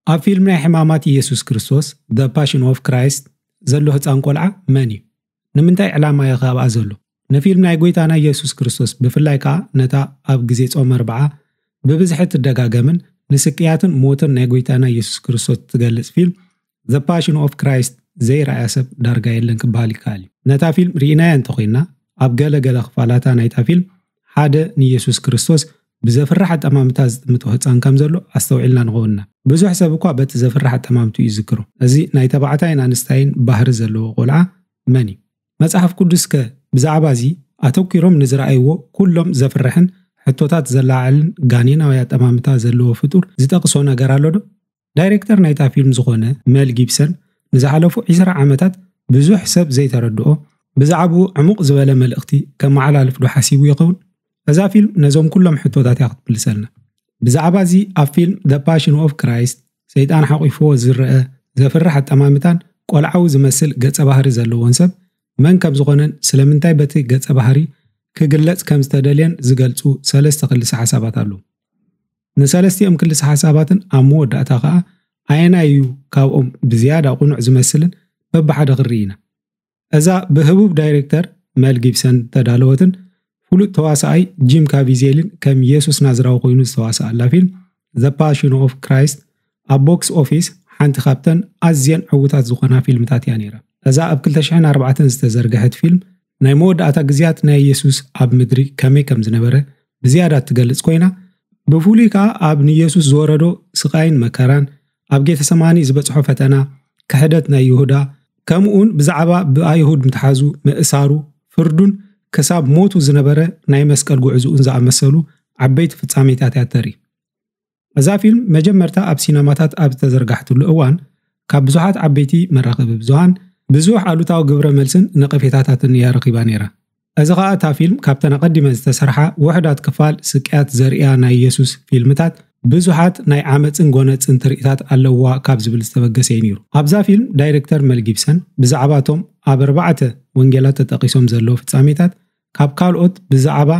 ኣብ ፊልም ናይ ሕማማት ኢየሱስ ክርስቶስ፣ The Passion of Christ፣ ዘሎ ህፃን ቆልዓ መን እዩ? ንምንታይ ዕላማ እዩ ካብኣ ዘሎ? ንፊልም ናይ ጎይታና ኢየሱስ ክርስቶስ፣ ብፍላይ ከዓ ነታ ኣብ ግዜ ጾም ኣርብዓ ብብዝሒ ትደጋገምን ንስቅያትን ሞትን ናይ ጎይታና ኢየሱስ ክርስቶስ ትገልጽ ፊልም The Passion of Christ ዘይረኣያ ሰብ ዳርጋ የለን ክበሃል ይከኣል እዩ። ነታ ፊልም ርኢናያ እንተኾይንና፣ ኣብ ገለ ገለ ክፋላታ ናይታ ፊልም ሓደ ንኢየሱስ ክርስቶስ ብዘፍርሕ ኣጠማምታ ዝጥምቶ ህፃን ከም ዘሎ ኣስተውዒልና ንኸውን ኢና። ብዙሕ ሰብ እኳ በቲ ዘፍርሕ ኣጠማምትኡ ይዝክሮ። እዚ ናይ ተባዕታይን ኣንስታይን ባህሪ ዘለዎ ቆልዓ መን እዩ? መጽሓፍ ቅዱስከ ብዛዕባ እዚ ኣተኲሮም ንዝረኣይዎ ኩሎም ዘፍርሕን ሕቶታት ዘለዓዕልን ጋኔናዊ ኣጠማምታ ዘለዎ ፍጡር ዝጠቕሶ ነገር ኣሎ ዶ? ዳይሬክተር ናይታ ፊልም ዝኾነ መል ጊብሰን ንዝሓለፉ ዕስራ ዓመታት ብዙሕ ሰብ ዘይተረድኦ ብዛዕባኡ ዕሙቕ ዝበለ መልእኽቲ ከመሓላልፍ ዶ ሓሲቡ ይኸውን? እዛ ፊልም ነዞም ኩሎም ሕቶታት እያ ክትምልሰልና። ብዛዕባ እዚ ኣብ ፊልም The Passion of Christ ሰይጣን ሓቂፍዎ ዝረአ ዘፍርሕ ኣጠማምታን ቆልዓዊ ዝመስል ገጸ ባህሪ ዘለዎን ሰብ መን ከም ዝኾነን ስለምንታይ በቲ ገጸ ባህሪ ክግለጽ ከም ዝተደልየን ዝገልጹ ሰለስተ ክልሰ ሓሳባት ኣለዉ። ንሰለስቲኦም ክልሰ ሓሳባትን ኣብ መወዳእታ ኸኣ ኣየናይ እዩ ካብኦም ብዝያዳ ቁኑዕ ዝመስልን በብሓደ ክንርኢ ኢና። እዛ ብህቡብ ዳይሬክተር መል ጊብሰን ተዳለወትን ፍሉጥ ተዋሳኣይ ጂም ካቪዜልን ከም ኢየሱስ ናዝራዊ ኮይኑ ዝተዋስኣላ ፊልም The Passion of Christ ኣብ ቦክስ ኦፊስ ሓንቲ ካብተን ኣዝየን ዕዉታት ዝኾና ፊልምታት እያ ነይራ። እዛ ኣብ ክልተ ሽሕን ኣርባዕተን ዝተዘርግሐት ፊልም ናይ መወዳእታ ግዜያት ናይ ኢየሱስ ኣብ ምድሪ ከመይ ከም ዝነበረ ብዝያዳ እትገልጽ ኮይና፣ ብፍሉይ ከኣ ኣብ ንኢየሱስ ዝወረዶ ስቓይን መከራን፣ ኣብ ጌተሰማኒ ዝበጽሖ ፈተና፣ ክሕደት ናይ ይሁዳ፣ ከምኡውን ብዛዕባ ብኣይሁድ ምትሓዙ፣ ምእሳሩ፣ ፍርዱን ክሳብ ሞቱ ዝነበረ ናይ መስቀል ጉዕዝኡን ዝኣመሰሉ ዓበይቲ ፍጻሜታት እያ እተርኢ። እዛ ፊልም መጀመርታ ኣብ ሲነማታት ኣብ ዝተዘርጋሕትሉ እዋን፣ ካብ ብዙሓት ዓበይቲ መራኸቢ ብዙሃን ብዙሕ ኣሉታዊ ግብረ መልስን ነቐፌታታትን እያ ረኺባ ነይራ። እዚ ኸኣ እታ ፊልም ካብተን ኣቐዲመን ዝተሰርሓ ውሑዳት ክፋል ስቅያት ዘርእያ ናይ የሱስ ፊልምታት ብዙሓት ናይ ዓመጽን ጎነጽን ትርኢታት ኣለዋ ካብ ዝብል ዝተበገሰ እዩ ነይሩ። ኣብዛ ፊልም ዳይሬክተር መል ጊብሰን ብዛዕባ እቶም ኣብ ኣርባዕተ ወንጌላት ተጠቒሶም ዘለዉ ፍጻሜታት ካብ ካልኦት ብዛዕባ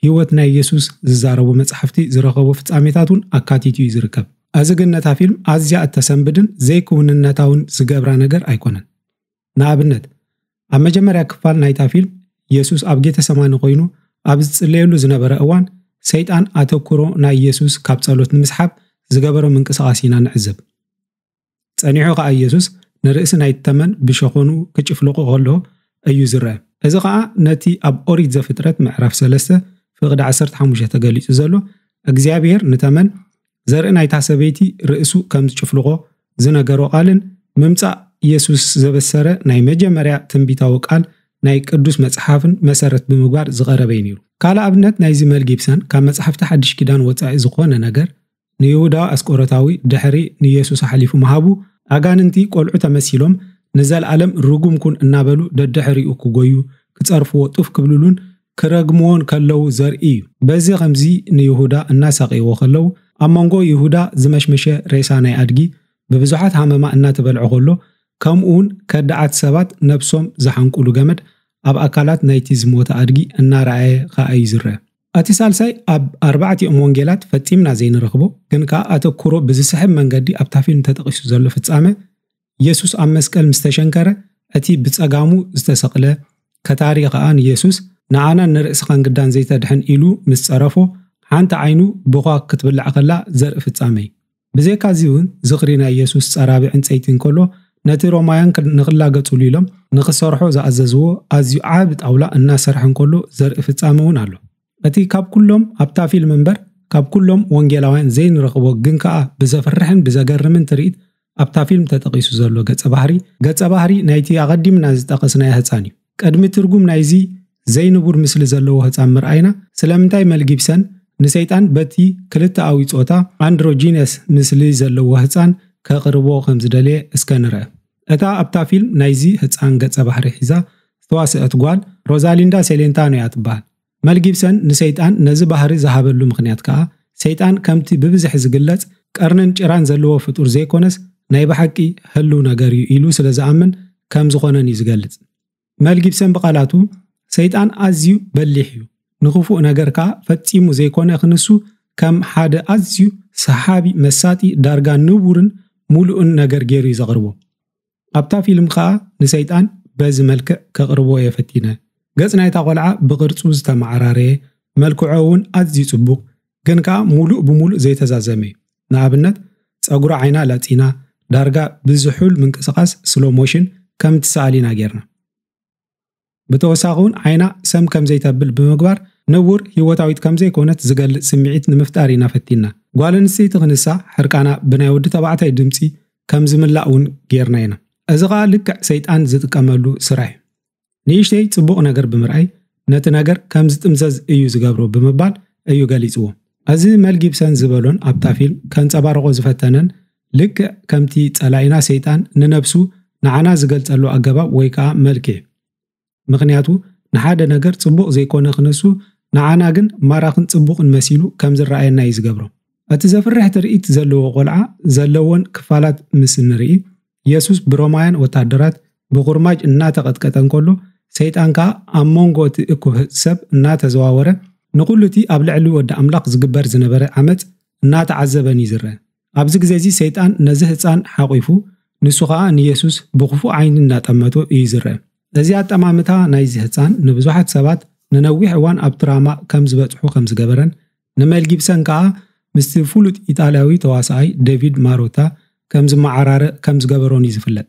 ህይወት ናይ የሱስ ዝዛረቡ መጻሕፍቲ ዝረኸቦ ፍጻሜታት እውን ኣካቲቱ እዩ ዝርከብ። እዚ ግን ነታ ፊልም ኣዝያ እተሰንብድን ዘይክውንነታውን ዝገብራ ነገር ኣይኮነን። ንኣብነት፣ ኣብ መጀመርያ ክፋል ናይታ ፊልም የሱስ ኣብ ጌተሰማኒ ኮይኑ ኣብ ዝጽለየሉ ዝነበረ እዋን ሰይጣን ኣተኩሮ ናይ የሱስ ካብ ጸሎት ንምስሓብ ዝገበሮ ምንቅስቓስ ኢና ንዕዘብ። ጸኒሑ ኸኣ ኢየሱስ ንርእሲ ናይቲ ተመን ብሸኾኑ ክጭፍልቖ ከሎ እዩ ዝረአ። እዚ ኸኣ ነቲ ኣብ ኦሪት ዘፍጥረት ምዕራፍ ሰለስተ ፍቕዲ ዓሰርተ ሓሙሽተ ተገሊጹ ዘሎ እግዚኣብሔር ንተመን ዘርኢ ናይታ ሰበይቲ ርእሱ ከም ዝጭፍልቖ ዝነገሮ ቃልን ምምጻእ ኢየሱስ ዘበሰረ ናይ መጀመርያ ትንቢታዊ ቃል ናይ ቅዱስ መጽሓፍን መሰረት ብምግባር ዝቐረበ እዩ ነይሩ። ካልእ ኣብነት ናይዚ መል ጊብሰን ካብ መጽሓፍቲ ሓድሽ ኪዳን ወጻኢ ዝኾነ ነገር ንይሁዳ ኣስቆሮታዊ ድሕሪ ንየሱስ ኣሕሊፉ ምሃቡ፣ ኣጋንንቲ ቆልዑ ተመሲሎም ንዘለኣለም ርጉም ኩን እናበሉ ደድሕሪኡ ክጎዩ፣ ክጸርፍዎ ጡፍ ክብልሉን ክረግምዎን ከለዉ ዘርኢ እዩ። በዚ ኸምዚ ንይሁዳ እናሳቐይዎ ከለዉ፣ ኣብ መንጎ ይሁዳ ዝመሽመሸ ሬሳ ናይ ኣድጊ ብብዙሓት ሃመማ እናተበልዐ ከሎ፣ ከምኡውን ከዳዓት ሰባት ነብሶም ዝሓንቁሉ ገመድ ኣብ ኣካላት ናይቲ ዝሞተ ኣድጊ እናረኣየ ኸኣ እዩ ዝረአ። እቲ ሳልሳይ ኣብ ኣርባዕቲኦም ወንጌላት ፈጺምና ዘይንረኽቦ ግን ከኣ ኣተኩሮ ብዝስሕብ መንገዲ ኣብታ ፊልም ተጠቒሱ ዘሎ ፍጻመ፣ የሱስ ኣብ መስቀል ምስ ተሸንከረ እቲ ብጸጋሙ ዝተሰቕለ ከታሪ ኸኣ ንየሱስ ንዓናን ንርእስኻን ግዳን ዘይተድሕን ኢሉ ምስ ጸረፎ ሓንቲ ዓይኑ ብኳ ክትብላዕ ከላ ዘርኢ ፍጻመ እዩ። ብዘይካዚ እውን ዝኽሪ ናይ የሱስ ጸራቢ ዕንጸይቲ እንከሎ ነቲ ሮማውያን ክ- ንኽላገጹሉ ኢሎም ንኽሰርሖ ዝኣዘዝዎ ኣዝዩ ዓቢ ጣውላ እናሰርሐ እንከሎ ዘርኢ ፍጻመ እውን ኣሎ። እቲ ካብ ኩሎም ኣብታ ፊልም እምበር ካብ ኩሎም ወንጌላውያን ዘይንረኽቦ ግን ከኣ ብዘፍርሕን ብዘገርምን ትርኢት ኣብታ ፊልም ተጠቒሱ ዘሎ ገጸ ባህሪ፣ ገጸ ባህሪ ናይቲ ኣቐዲምና ዝጠቐስናዮ ህጻን እዩ። ቅድሚ ትርጉም ናይዚ ዘይንቡር ምስሊ ዘለዎ ህጻን ምርኣይና፣ ስለምንታይ መል ጊብሰን ንሰይጣን በቲ ክልተኣዊ ጾታ ኣንድሮጂነስ ምስሊ ዘለዎ ህጻን ከቕርቦ ከም ዝደለየ እስከ ንርአ። እታ ኣብታ ፊልም ናይዚ ህጻን ገጸ ባህሪ ሒዛ ዝተዋስአት ጓል ሮዛሊንዳ ሴሌንታኖ እያ ትበሃል። መል ጊብሰን ንሰይጣን ነዚ ባህሪ ዝሃበሉ ምኽንያት ከኣ ሰይጣን ከምቲ ብብዝሒ ዝግለጽ ቀርንን ጭራን ዘለዎ ፍጡር ዘይኮነስ ናይ ብሓቂ ህልው ነገር እዩ ኢሉ ስለ ዝኣምን ከም ዝኾነን እዩ ዝገልጽ። መል ጊብሰን ብቓላቱ ሰይጣን ኣዝዩ በሊሕ እዩ፣ ንኽፉእ ነገር ከኣ ፈጺሙ ዘይኮነ ክንሱ ከም ሓደ ኣዝዩ ሰሓቢ መሳጢ ዳርጋ ንቡርን ሙሉእን ነገር ገይሩ እዩ ዘቕርቦ። ኣብታ ፊልም ከኣ ንሰይጣን በዚ መልክዕ ከቕርቦ እየ ፈቲነ። ገጽ ናይታ ቆልዓ ብቕርጹ ዝተመዓራረየ፣ መልክዖ እውን ኣዝዩ ጽቡቕ፣ ግን ከኣ ሙሉእ ብሙሉእ ዘይተዛዘመ እዩ። ንኣብነት፣ ጸጉሪ ዓይና ላጺና፣ ዳርጋ ብዝሑል ምንቅስቓስ ስሎ ሞሽን ከም ትሰኣል ኢና ጌርና። ብተወሳኺ እውን ዓይና ሰም ከም ዘይተብል ብምግባር ንቡር ህይወታዊት ከም ዘይኮነት ዝገልጽ ስምዒት ንምፍጣር ኢና ፈቲና። ጓል ኣንስተይቲ ክንሳ ሕርቃና ብናይ ወዲ ተባዕታይ ድምጺ ከም ዝምላእ እውን ጌርና ኢና። እዚ ኸኣ ልክዕ ሰይጣን ዝጥቀመሉ ስራሕ እዩ። ንእሽተይ ጽቡቕ ነገር ብምርኣይ ነቲ ነገር ከም ዝጥምዘዝ እዩ ዝገብሮ ብምባል እዩ ገሊጽዎ። እዚ መል ጊብሰን ዝበሎን ኣብታ ፊልም ከንጸባርቖ ዝፈተነን ልክዕ ከምቲ ጸላኢና ሰይጣን ንነብሱ ንዓና ዝገልጸሉ ኣገባብ ወይ ከኣ መልክዕ። ምኽንያቱ ንሓደ ነገር ጽቡቕ ዘይኮነ ክንሱ ንዓና ግን ማራኽን ጽቡቕን መሲሉ ከም ዝረኣየና እዩ ዝገብሮ። እቲ ዘፍርሕ ትርኢት ዘለዎ ቆልዓ ዘለዎን ክፋላት ምስ ንርኢ፣ የሱስ ብሮማውያን ወታደራት ብኹርማጅ እናተቐጥቀጠ እንከሎ፣ ሰይጣን ከኣ ኣብ መንጎ እቲ እኩብ ሰብ እናተዘዋወረ ንኹሉ እቲ ኣብ ልዕሊ ወዲ ኣምላኽ ዝግበር ዝነበረ ዓመጽ እናተዓዘበን እዩ ዝረአ። ኣብዚ ግዜ እዚ ሰይጣን ነዚ ህጻን ሓቒፉ፣ ንሱ ኸኣ ንየሱስ ብኽፉእ ዓይኒ እናጠመቶ እዩ ዝረአ። እዚ ኣጠማምታ ናይዚ ህጻን ንብዙሓት ሰባት ንነዊሕ እዋን ኣብ ትራማ ከም ዝበጽሑ ከም ዝገበረን ንመል ጊብሰን ከኣ ምስቲ ፍሉጥ ኢጣልያዊ ተዋሳኣይ ዴቪድ ማሮታ ከም ዝመዓራረ ከም ዝገበሮን እዩ ዝፍለጥ።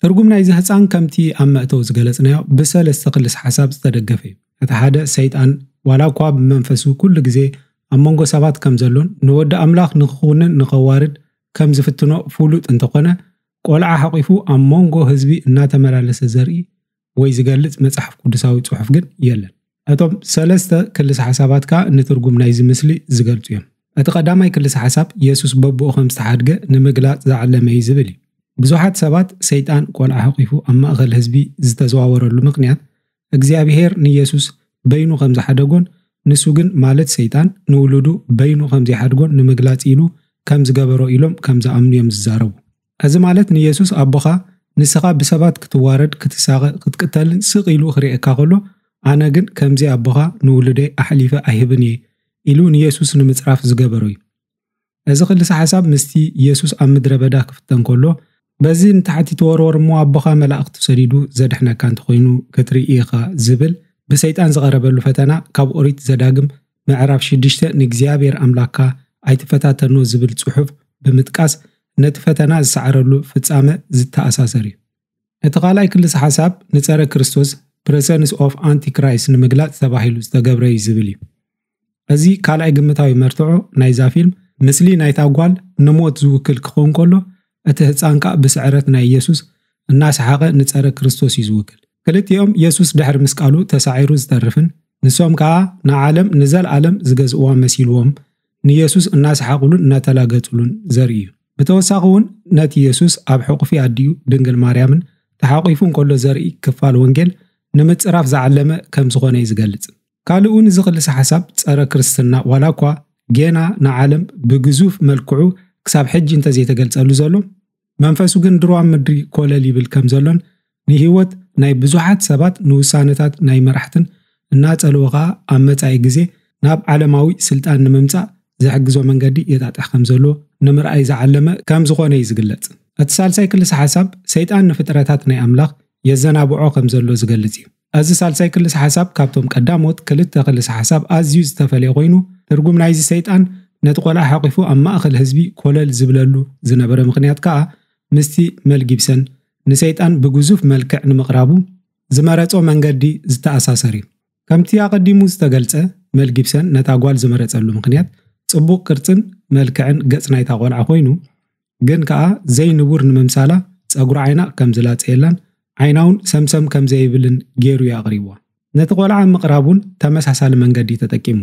ትርጉም ናይዚ ህጻን ከምቲ ኣብ መእተዊ ዝገለጽናዮ ብሰለስተ ክልስ ሓሳብ ዝተደገፈ እዩ። እቲ ሓደ ሰይጣን ዋላ እኳ ብመንፈሱ ኩሉ ግዜ ኣብ መንጎ ሰባት ከም ዘሎን ንወዲ ኣምላኽ ንኽኹንን ንኸዋርድ ከም ዝፍትኖ ፍሉጥ እንተኾነ፣ ቆልዓ ሓቒፉ ኣብ መንጎ ህዝቢ እናተመላለሰ ዘርኢ ወይ ዝገልጽ መጽሓፍ ቅዱሳዊ ጽሑፍ ግን የለን። እቶም ሰለስተ ክልስ ሓሳባት ከኣ ንትርጉም ናይዚ ምስሊ ዝገልጹ እዮም። እቲ ቀዳማይ ክልስ ሓሳብ የሱስ በብኡ ከም ዝተሓድገ ንምግላጽ ዝዓለመ እዩ ዝብል እዩ። ብዙሓት ሰባት ሰይጣን ቆልዓ ሓቒፉ ኣብ ማእከል ህዝቢ ዝተዘዋወረሉ ምኽንያት እግዚኣብሄር ንየሱስ በይኑ ከም ዝሓደጎን ንሱ ግን ማለት ሰይጣን ንውሉዱ በይኑ ከም ዘይሓድጎን ንምግላጽ ኢሉ ከም ዝገበሮ ኢሎም ከም ዝኣምኑ እዮም ዝዛረቡ። እዚ ማለት ንየሱስ ኣቦኻ ንስኻ ብሰባት ክትዋረድ፣ ክትሳቐ፣ ክትቅተልን ስቕ ኢሉ ክርእየካ ከሎ ኣነ ግን ከምዚ ኣቦኻ ንውሉደይ ኣሕሊፈ ኣይህብን እየ ኢሉ ንየሱስ ንምጽራፍ ዝገበሮ እዩ። እዚ ክልሰ ሓሳብ ምስቲ የሱስ ኣብ ምድረ በዳ ክፍተን ከሎ በዚ ንታሕቲ ተወርወር እሞ ኣቦኻ መላእኽቱ ሰዲዱ ዘድሕነካ እንተኾይኑ ክትርኢ ኢኻ ዝብል ብሰይጣን ዝቐረበሉ ፈተና ካብ ኦሪት ዘዳግም ምዕራፍ ሽዱሽተ ንእግዚኣብሔር ኣምላኽካ ኣይትፈታተኖ ዝብል ጽሑፍ ብምጥቃስ ነቲ ፈተና ዝሰዓረሉ ፍጻመ ዝተኣሳሰር እዩ። እቲ ካልኣይ ክልሰ ሓሳብ ንጸረ ክርስቶስ presence of antichrist ንምግላጽ ተባሂሉ ዝተገብረ እዩ ዝብል እዩ። እዚ ካልኣይ ግምታዊ መርትዖ ናይዛ ፊልም፣ ምስሊ ናይታ ጓል ንሞት ዝውክል ክኸውን ከሎ፣ እቲ ህጻን ከኣ ብስዕረት ናይ ኢየሱስ እናሰሓቐ ንጸረ ክርስቶስ እዩ ዝውክል። ክልቲኦም የሱስ ድሕሪ ምስቃሉ ተሳዒሩ ዝተርፍን ንሶም ከኣ ንዓለም ንዘለኣለም ዝገዝእዋ መሲልዎም ንየሱስ እናሰሓቕሉን እናተላገጹሉን ዘርኢ እዩ። ብተወሳኺ እውን ነቲ የሱስ ኣብ ሕቑፊ ኣዲኡ ድንግል ማርያምን ተሓቒፉ እንከሎ ዘርኢ ክፋል ወንጌል ንምጽራፍ ዝዓለመ ከም ዝኾነ እዩ ዝገልጽ። ካልእ እውን እዚ ክልሰ ሓሳብ ጸረ ክርስትና ዋላ እኳ ጌና ንዓለም ብግዙፍ መልክዑ ክሳብ ሕጂ እንተዘይተገልጸሉ ዘሎ መንፈሱ ግን ድሮ ኣብ ምድሪ ኮለል ይብል ከም ዘሎን ንህይወት ናይ ብዙሓት ሰባት ንውሳነታት ናይ መራሕትን እናጸልወ ኸኣ ኣብ መጻኢ ግዜ ናብ ዓለማዊ ስልጣን ንምምጻእ ዝሕግዞ መንገዲ የጣጥሕ ከም ዘሎ ንምርኣይ ዝዓለመ ከም ዝኾነ እዩ ዝግለጽ። እቲ ሳልሳይ ክልሰ ሓሳብ ሰይጣን ንፍጥረታት ናይ ኣምላኽ የዘናብዖ ከም ዘሎ ዝገልጽ እዩ። እዚ ሳልሳይ ክልሰ ሓሳብ ካብቶም ቀዳሞት ክልተ ክልሰ ሓሳብ ኣዝዩ ዝተፈለየ ኮይኑ ትርጉም ናይዚ ሰይጣን ነቲ ቆልዓ ሓቒፉ ኣብ ማእከል ህዝቢ ኮለል ዝብለሉ ዝነበረ ምኽንያት ከኣ ምስቲ መል ጊብሰን ንሰይጣን ብግዙፍ መልክዕ ንምቕራቡ ዝመረጾ መንገዲ ዝተኣሳሰር እዩ። ከምቲ ኣቐዲሙ ዝተገልጸ መል ጊብሰን ነታ ጓል ዝመረጸሉ ምኽንያት ጽቡቕ ቅርጽን መልክዕን ገጽ ናይታ ቆልዓ ኮይኑ ግን ከኣ ዘይንቡር ንምምሳላ ጸጉሪ ዓይና ከም ዝላጸየላን ዓይናውን ሰምሰም ከም ዘይብልን ገይሩ እዩ ኣቕሪብዋ። ነቲ ቆልዓ ምቕራብ እውን ተመሳሳሊ መንገዲ ተጠቂሙ።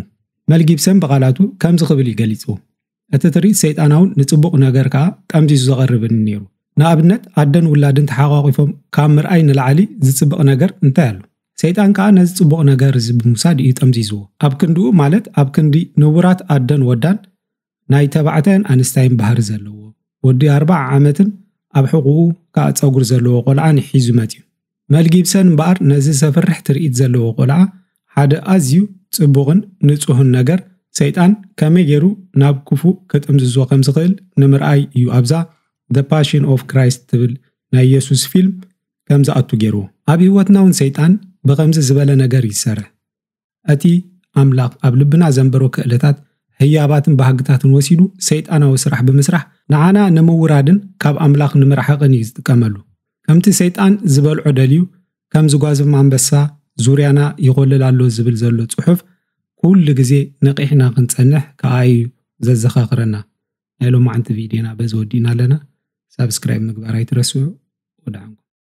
መል ጊብሰን ብቓላቱ ከምዚ ክብል እዩ ገሊጽዎ። እቲ ትርኢት ሰይጣናውን ንጽቡቕ ነገር ከኣ ጠምዚዙ ዘቐርብን ነይሩ። ንኣብነት ኣደን ውላድን ተሓቋቒፎም ካብ ምርኣይ ንላዕሊ ዝጽብቕ ነገር እንታይ ኣሎ? ሰይጣን ከኣ ነዚ ጽቡቕ ነገር እዚ ብምውሳድ እዩ ጠምዚዝዎ። ኣብ ክንድኡ ማለት ኣብ ክንዲ ንቡራት ኣደን ወዳን ናይ ተባዕታይን ኣንስታይን ባህሪ ዘለዎ ወዲ ኣርባዓ ዓመትን ኣብ ሕቑኡ ከኣ ጸጉሪ ዘለዎ ቆልዓን ሒዙ መጺኡ። መል ጊብሰን እምበኣር ነዚ ዘፍርሕ ትርኢት ዘለዎ ቆልዓ ሓደ ኣዝዩ ጽቡቕን ንጹህን ነገር ሰይጣን ከመይ ገይሩ ናብ ክፉእ ክጥምዝዞ ከም ዝኽእል ንምርኣይ እዩ ኣብዛ The Passion of Christ ትብል ናይ ኢየሱስ ፊልም ከም ዝኣቱ ገይርዎ። ኣብ ህይወትና እውን ሰይጣን ብኸምዚ ዝበለ ነገር ይሰርሕ። እቲ ኣምላኽ ኣብ ልብና ዘንበሮ ክእለታት፣ ህያባትን ባህግታትን ወሲዱ ሰይጣናዊ ስራሕ ብምስራሕ ንዓና ንምውራድን ካብ ኣምላኽ ንምርሓቕን እዩ ዝጥቀመሉ። ከምቲ ሰይጣን ዝበልዖ ደልዩ ከም ዝጓዝም ኣንበሳ ዙርያና ይኾልል ኣሎ ዝብል ዘሎ ጽሑፍ ኩሉ ግዜ ነቒሕና ክንጸንሕ ከኣ እዩ ዘዘኻኽረና። ናይ ሎማዓንቲ ቪድዮና በዚ ወዲእና ኣለና። ሳብስክራይብ ምግባር ኣይትረስዑ። ወድሓንኩም።